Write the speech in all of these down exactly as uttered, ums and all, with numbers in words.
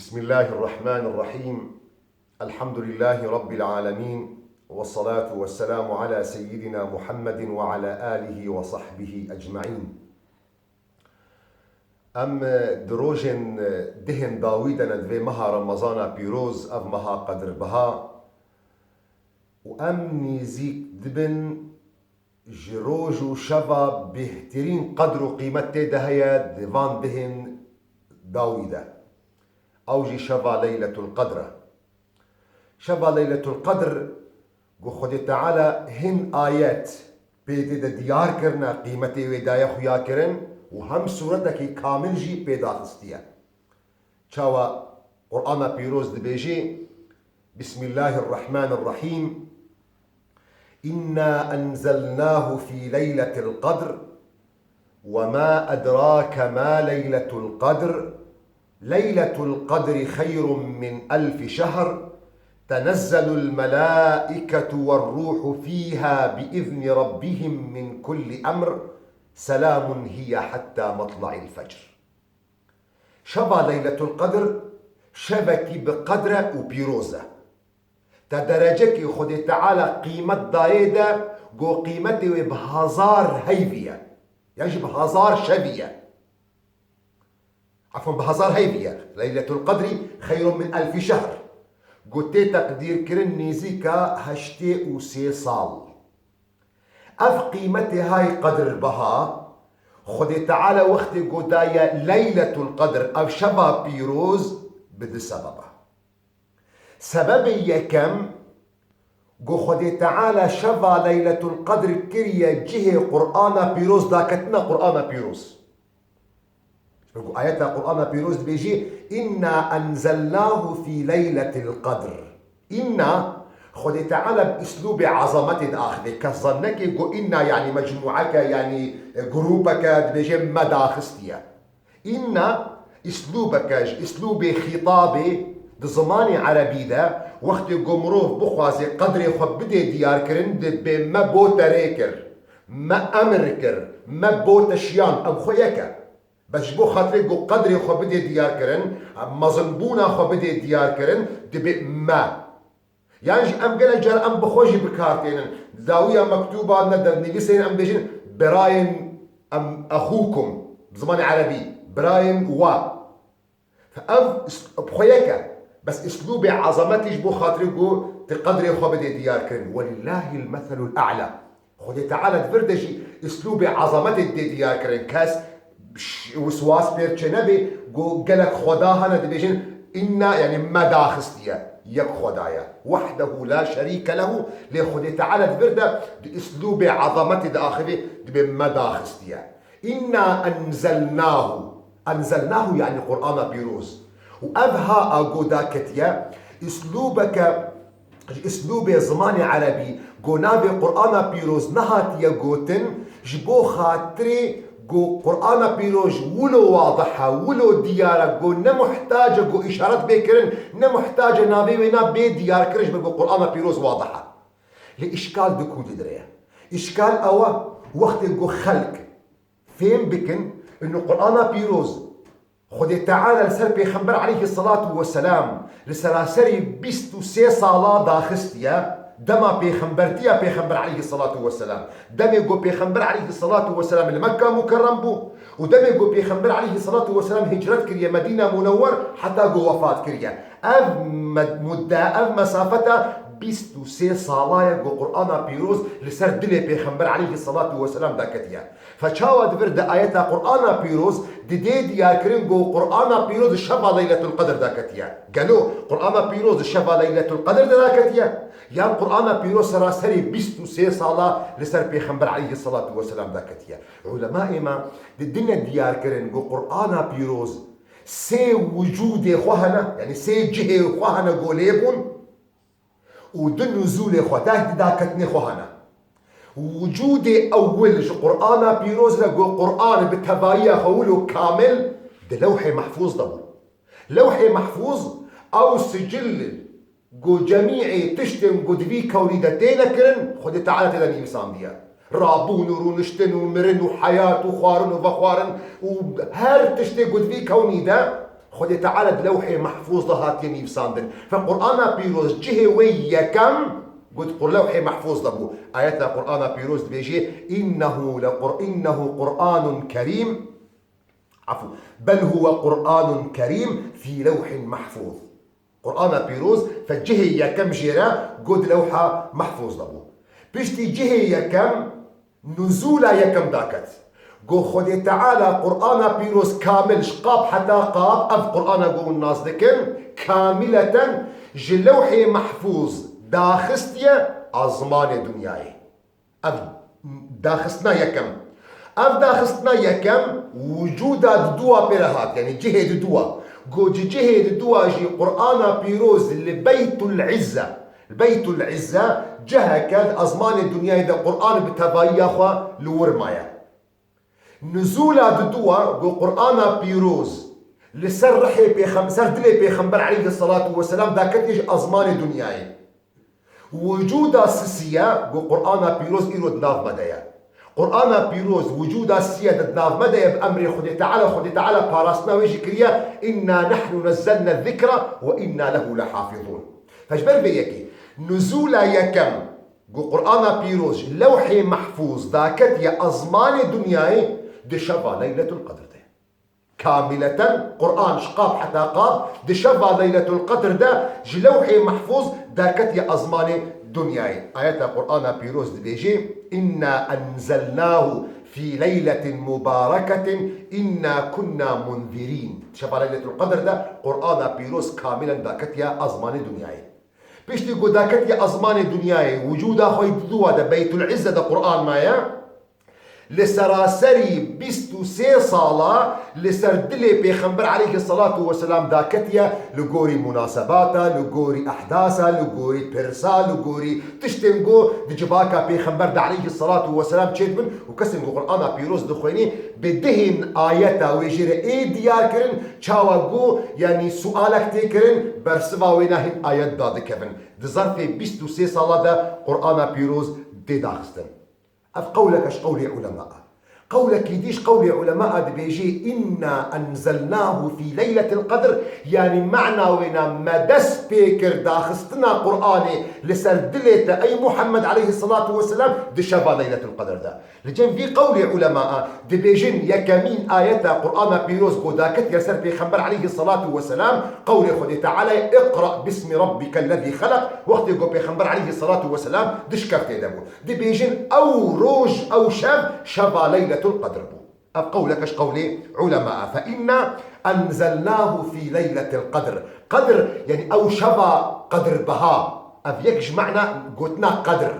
بسم الله الرحمن الرحيم. الحمد لله رب العالمين. والصلاة والسلام على سيدنا محمد وعلى آله وصحبه أجمعين. Em di rojên dihên dawî de ne, di vê meha Remezana pîroz, ev meha qedirbiha, û em nêzîk dibin ji roj û şeva bêhtirîn qedr û qîmet tê de heye di van dihên dawî de. Ew jî şeva Leyletul Qedr e. Şeva Leyletul Qedr, ku Xwedê Teala hin ayet pê tê de diyar kirine, qîmetê wê daye xuya kirin û hem sûretekî kamil jî pê daxistiye. Çawa Qur'ana Pîroz dibêjê, Bismillahirrahmanirrahîm. إنا أنزلناه في ليلة القدر، وما أدراك ما ليلة القدر، ليلة القدر خير من ألف شهر، تنزل الملائكة والروح فيها بإذن ربهم من كل أمر، سلام هي حتى مطلع الفجر. Şeva Leyletul Qedr şevekî bi qedr e û pîroz e. Te derecekî Xwedê Teala qîmet dayê de, ku qîmetê wê bi hezar heyvî ye. Yan jî bi hezar şevî ye. Efwan, bi hezar heyvî ye. Leyletul Qedrî xeyrun min elfî şehr. Ku tê teqdîrkirin nêzîka heştê û sê sal. Ev qîmetê hay qedirbiha, Xwedê Teala wextê ku daye Leyletul Qedr, ev şeva pîroz, bi du sebeb e. Sebebê yekem, ku Xwedê Teala şeva Leyletul Qedr kiriye cihê Qur'ana pîroz, daketina Qur'ana pîroz. Ji ber ku ayeta Qur'ana pîroz dibêjî, "Inna enzelnahu fî leyletil qedr." Inna, Xwedê Teala bi îslûbê ezametê diaxive. Kes zan neke ku inna, yanî mecmûeke, yanî, e, grûpeke, dibêje me daxistiye. Inna, îslûbeke ji îslûbê xîtabê di zimanê erebî de, wextê ku mirov bixwaze qedrê xwe bidê diyarkirin, dibê me bote rê kir, me emir kir, me bote şiyan, ew xwe yek e. Bes ji bo xatirê ku qedrê xwe bidê diyarkirin, mezinbûna xwe bidê diyarkirin, dibê me. Yan jî em gelek car em bi xwe jî bi kar tênin. Dawiya mektûba ne dernivîsên em bêjin, birayên em, exûkum, bi zimanê erebî, birayên we. Ev is-, bi xwe yek e. Bes îslûbê ezametî ji bo xatirê ku tu qedrê xwe bidê diyarkirin. Welillahil meselul a'la. Xwedê Teala di vir de jî îslûbê ezametê didê diyarkirin. Kes ş-, wiswas pê çê nebe, ku gelek xweda hene dibêjin, inna, yanî me daxistiye. Yek xweda ye. Wahdehu la şerîke lehu, lê Xwedê Teala di vir de di îslûbê ezametê diaxive, dibê me daxistiye. Inna enzelnahu. Enzelnahu yanî Qur'ana pîroz. Û ev ha a go daketiye, îslûbeke, ji îslûbê zimanê erebî, go navê Qur'ana pîroz nehatiye gotin, ji bo xatirê go Qur'ana pîroz wilo wadih e, wilo diyar e, go ne muhtac e go îşaret bê kirin, ne muhtac e navê wê na bê diyar kirin, ji ber go Qur'ana pîroz wadih e. Lê îşkal di ku di dire ye? Îşkal ew e, wextê go xelk fêm bikin, inu Qur'ana pîroz, Xwedê Teala li ser Pêxember aleyhisselatu vesselam li seraserî bîst û sê sala daxistiye, dema pêxembertiya Pêxember aleyhisselatu vesselam. Demê ku Pêxember aleyhisselatu vesselam li Mekka Mukerrem bû û demê ku Pêxember aleyhisselatu vesselam hicret kiriye Medîna Munewwer heta ku wefat kiriye. Ev med-, mudde, ev mesafeta bîst û sê sala ye ku Qur'ana pîroz li ser dilê Pêxember aleyhisselatu vesselam daketiye. Fe çawa di vir di ayeta Qur'ana pîroz didê diyarkirin ku Qur'ana pîroz di şeva Leyletul Qedr daketiye? Gelo Qur'ana pîroz di şeva Leyletul Qedr de daketiye? Yan Qur'ana pîroz seraserê bîst û sê sala li ser Pêxember aleyhisselatu vesselam daketiye? Ulemayê me di dine diyarkirin ku Qur'ana pîroz sê wicûdê xwe hene, yanî sê cihê xwe hene ku lê bûn. Û di nuzûlê xwe, deh di daketinê xwe hene. Wicûdê ewil ji Qur'ana pîroz re got, Qur'an bi tevayiya xwe wilo kamil di Lewhê Mehfûz de bû. Lewhê Mehfûz ew sicil ku cemîê tiştên ku di vî kewnî de têne kirin, Xwedê Teala tê de nivîsandiye. Rabûn û rûniştin û mirin û heyat û xwarin û vexwarin û her tiştê ku di vî kewnî de Xwedê Teala di Lewhê Mehfûz de hatiye nivîsandin. Fe Qur'ana Pîroz cihê wê yekem got Qur-, Lewhê Mehfûz de bû. Ayeta Qur'ana Pîroz dibêje, "Înnehu le Qur-, înnehu Qur'anun kerîm." Efû. "Bel huwe Qur'anun kerîm fî lewhin mehfûz." Qur'ana Pîroz fe cihê yekem jê re got Lewha Mehfûz de bû. Piştî cihê yekem, nuzûla yekem daket. Got Xwedê Teala Qur'ana Pîroz kamil ji qab heta qab, ev Qur'ana ku hûn nas dikin, kamileten ji Lewhê Mehfûz daxistiye azmanê dinyayê. Ev daxistina yekem. Ev daxistina yekem wicûda diduwa pê re hat, yanî cihê diduwa. Got ji cihê diduwa jî Qur'ana Pîroz li Beytul Izze, Beytul Izze ciheke di azmanê dinyayê de Qur'an bi tevayiya xwe li wir maye. Nuzûla diduwa got Qur'ana Pîroz li ser rihê pêxem-, ser dilê Pêxember aleyhisselatu vesselam daketiye ji azmanê dinyayê. Wicûda sisiye got Qur'ana Pîroz îro di nav me de ye. Qur'ana Pîroz wicûda sisiye de di nav me de ye bi emrê Xwedê Teala, Xwedê Teala parastina wê jî kiriye, "Inna nahnu nezzelne zikra ve inna lehu lehafizûn." Fe ji ber vê yekê, nuzûla yekem got Qur'ana Pîroz ji Lewhê Mehfûz daketiye azmanê dinyayê di şeva Leyletul Qedr de. Kamileten Qur'an ji qab heta qab di şeva Leyletul Qedr de ji Lewhê Mehfûz derketiye azmanê dinyayê. Ayeta Qur'ana Pîroz dibêje, "Inna enzelnahu fî leyletin mubareketin inna kunna munzirîn." Şeva Leyletul Qedr de Qur'ana Pîroz kamilen daketiye azmanê dinyayê. Piştî ku daketiye azmanê dinyayê, wicûda xwe yî diduwa de Beytul Izze de Qur'an maye, li seraserî bîst û sê sala li ser dilê Pêxember aleyhisselatu vesselam daketiye, li gorî munasebata, li gorî ehdasa, li gorî pirsa, li gorî tiştên ku di civaka Pêxember de aleyhisselatu vesselam çêdibin û kesên ku Qur'ana Pîroz dixwênî bi dihên ayeta wê jê re ê diyar kirin, çawa ku, yanî sualek tê kirin, bersiva wê na hîn ayet da dikevin. Di zerfê bîst û sê sala de Qur'ana Pîroz tê daxistin. Ev qewleke ji qewlê ulema e. Qewlekî dî ji qewlê ulema e dibêjê, "Inna enzelnahu fî leyletil qedr", yanî mana wê na me dest pê kir daxistina Qur'anê li ser dilê te, ey Muhammed aleyhisselatu vesselam, di şeva Leyletul Qedr de. Li cem vî qewlê ulema a dibêjin, yekemîn ayeta Qur'ana Pîroz ku daketiye ser Pêxember aleyhisselatu vesselam, qewlê Xwedê Teala ye, "Iqra bismi rabbikellezî xelaq." Wextê ku Pêxember aleyhisselatu vesselam di şikeftê de bû. Dibêjin, ew roj, ew şev, şeva Leyletul Qedr bû. Ev qewleke ji qewlê ulema a. "Fe inna enzelnahu fî leyletil qedr." Qedr, yanî ew şeva qedrbeha. Ev yek ji mana gotina qedr.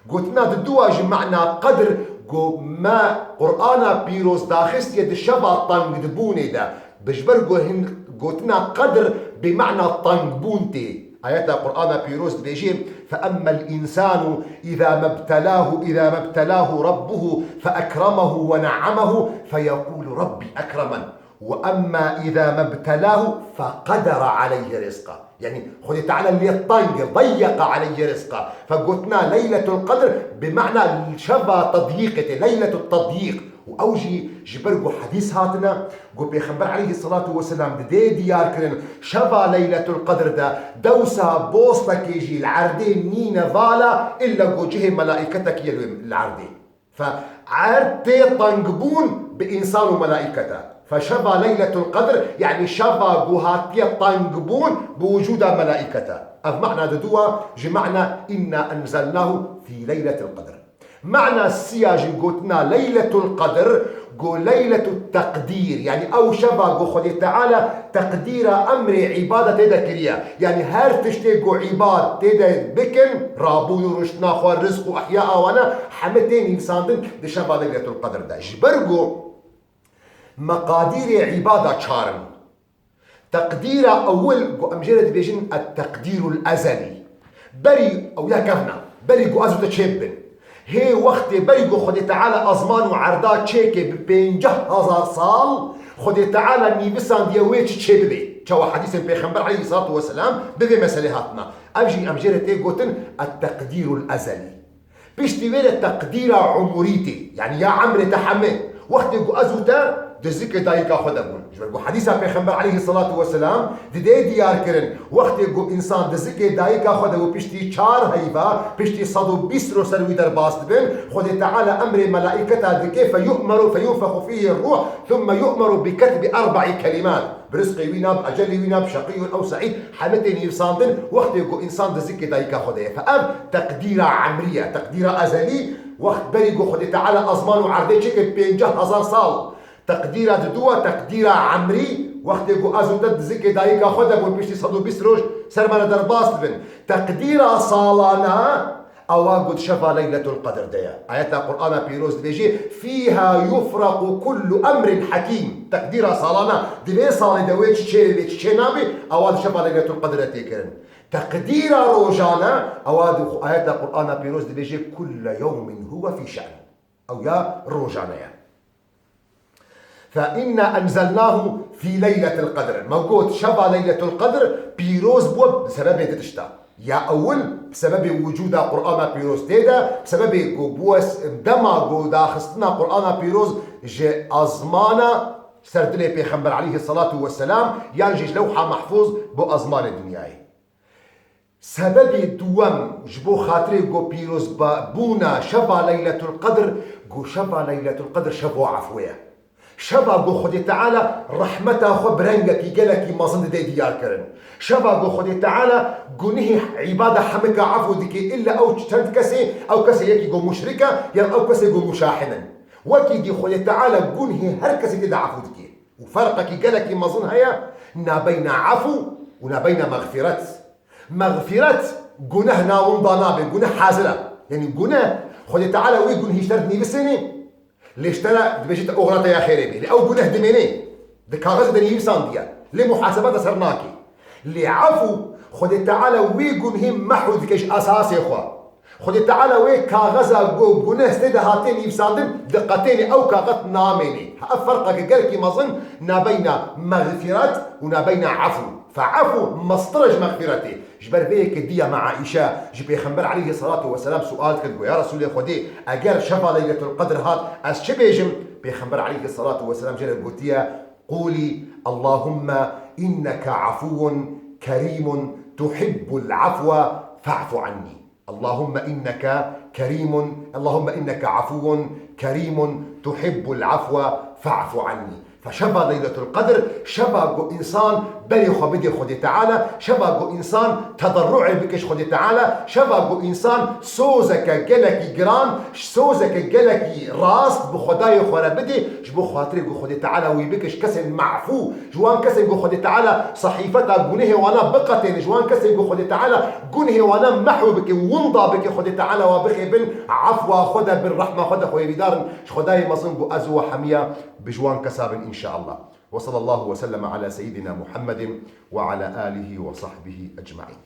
Gotina diduwa ji mana qedr, ku me Qur'ana Pîroz daxistiye di şeva tengdibûnê de. Bi ji ber ku hin gotina qedr bi mana tengbûn tê. Ayeta Qur'ana Pîroz dibêje, "Fe emmel însanu îza mebtelahu, îza mebtelahu rabbuhu fe ekremehu ve ne'amehu fe yekûlu Rabbî ekremen." "Ve emmâ izâ mebtelâhu feqedere aleyhi rizqa." Yanî Xwedê Teala lê teng, deyyeka aleyhi rizqa. Fe gotina Leyletul Qedr bi mana şeva tedyîqê tê, Leyletul Tedyîq. Û ew jî ji ber ku hedîs hatine, ku Pêxember aleyhisselatu vesselam didê diyar kirin, şeva Leyletul Qedr de dewsa bostekê jî li erdê nîne vala, illa ku cihê melaîketekî ye li erdê. Fe erd tê tengbûn bi însan û melaîkete. Fe şeva Leyletul Qedr, yanî şeva ku hatiye tengbûn bi wicûda melaîkete. Ev mana diduwa ji mana "Inna enzelnahu fî leyletil qedr." Mana siya jî gotina Leyletul Qedr, ku Leyletul Teqdîr, yanî ew şeva ku Xwedê Teala teqdîra emrê îbada tê de kiriye. Yanî her tiştê ku îbad tê de bikin, rabûn û ruştina xwe, rizq û ihya awana, heme tê nivîsandin di şeva Leyletul Qedr de. Ji ber ku meqadîrê îbada çar in. Teqdîra ewil ku em jê re dibêjin et-teqdîrul ezelî. Berî ew ya kevna, berî ku ez û te çêbibin. Hê wextê berî ku Xwedê Teala azman û erda çêke bi pênceh hezar sal, Xwedê Teala nivîsandiye wê çi çêbibe. Çawa hedîsên Pêxember aleyhissalatu vesselam bi vê meselê hatina. Ev jî em jê re tê gotin et-teqdîrul ezelî. Piştî wê re teqdîra umurî tê, yanî ya emrê te heme. Wextê ku ez û te Di zikê dayika xwe de bûn. Ji ber ku hedîsa Pêxember aleyhisselatu vesselam didê diyar kirin, wextê ku însan di zikê dayika xwe de bû piştî çar heyva, piştî sed û bîst roj ser wî derbas dibin, Xwedê Teala emrê melaîketa dike, feyu'meru feyunfexu fîhî ruh, thumme yu'meru bi ketbi erba'i kelimat. Bi rizqê wî nab, ecelê wî nab, şeqîyun ew se'îd, heme tê nivîsandin, wextê ku însan di zikê dayika xwe de ye. Fe ev teqdîra emrî ye, teqdîra ezelî, wext berî ku Xwedê Teala ezman û erdê çêkir pênceh hezar sal. Teqdîra diduwa, teqdîra emrî, wextê ku ez û te di zikê dayika xwe de bûn, piştî sed û bîst roj ser me re derbas dibin. Teqdîra salana, ewa got şeva Leyletul Qedr de ye. Ayeta Qur'ana Pîroz dibêjê, "Fîha yufraqu kullu emrin hakîm." Teqdîra salana, di vê salê de wê çi çêbê, wê çi çê nabê, ewa di şeva Leyletul Qedr de tê kirin. Teqdîra rojane, ewa di xu-, ayeta Qur'ana Pîroz dibêjê, "Kulle yewmin huwe fî şe'n." Ew ya rojane ye. Fe inna enzelnahu fî leyletil qedr. Me got, şeva Leyletul Qedr pîroz bû bi sebebê di tişta. Ya ewil, bi sebebê wicûda Qur'ana pîroz tê de, bi sebebê ku bû es-, dema ku daxistina Qur'ana pîroz ji azmana ser dilê Pêxember aleyhisselatu vesselam, yan jî ji lewha mahfuz bo azmanê dinyayê. Sebebê duwem ji bo xatirê ku pîrozbûna şeva Leyletul Qedr, ku şeva Leyletul Qedr şevo efwê ye. Şeva ku Xwedê Teala rehmeta xwe bi rengekî gelekî mezin dide diyar kirin. Şeva ku Xwedê Teala gunihê îbada hemika efû dike, illa ew çend kesê, ew kesê yekî ku muşrik e, yan ew kesê ku muşahin in. Wekî dî Xwedê Teala gunihê her kesê tê de efû dike. Û ferqekî gelekî mezin heye nabeyna efû û nabeyna mexfîret. Mexfîret, guneh navûnda nabe, guneh hazir e. Yanî guneh, Xwedê Teala wî gunehî ji te re dinivîsênê, lê ji te re dibêje te oxira te ya xêrê bê. Lê ew guneh dimênê, di kaxizê de nivîsandiye. Lê muhaseba te ser nake. Lê efû, Xwedê Teala wî gunehî mehû dike ji esasê xwe. Xwedê Teala wê kaxeza ku guneh stê de hatiye nivîsandin, diqetênê ew kaxez namênê. Ha, ev ferqeke gelekî mezin nabeyna mexfîret û nabeyna efû. Fe efû mestir e ji mexfîretê. Ji ber vê yekê diya me Aîşe ji Pêxember aleyhisselatu vesselam sual dikir, got, "Ya Resûlê Xwedê, eger şeva Leyletul Qedr hat, ez çi bêjim?" Pêxember aleyhisselatu vesselam jê re gotiye, "Qûlî, Allahumme inneke afûn kerîmun tuhibbul afwe fa'fu annî." Allahümme inneke kerimun, Allahümme inneke afuvun kerimun tuhibbul afwe fa'fu anni. Fe şeva Leyletul Qedr, şeva ku însan berê xwe bidê Xwedê Teala, şeva ku însan tedarruê bike ji Xwedê Teala, şeva ku însan sozeke gelekî giran, sozeke gelekî rast bi Xwedayê xwe re bidê, ji bo xatirê ku Xwedê Teala wî bike ji kesên mafû, ji wan kesên ku Xwedê Teala sehîfeta gunehê wana biqetêne, ji wan kesên ku Xwedê Teala gunehê wana mehw bike, winda bike, Xwedê Teala wa bixêbin, efwa xwe de bin, rehma xwe de xwe yê vîdarin, ji Xwedayê mezin ku ez û we hemiya bi ji wan kesa bin, înşeallah. Ve sallallahu ve sellem ala seyyidina Muhammedin ve ala alihi ve sahbihi ecmaîn.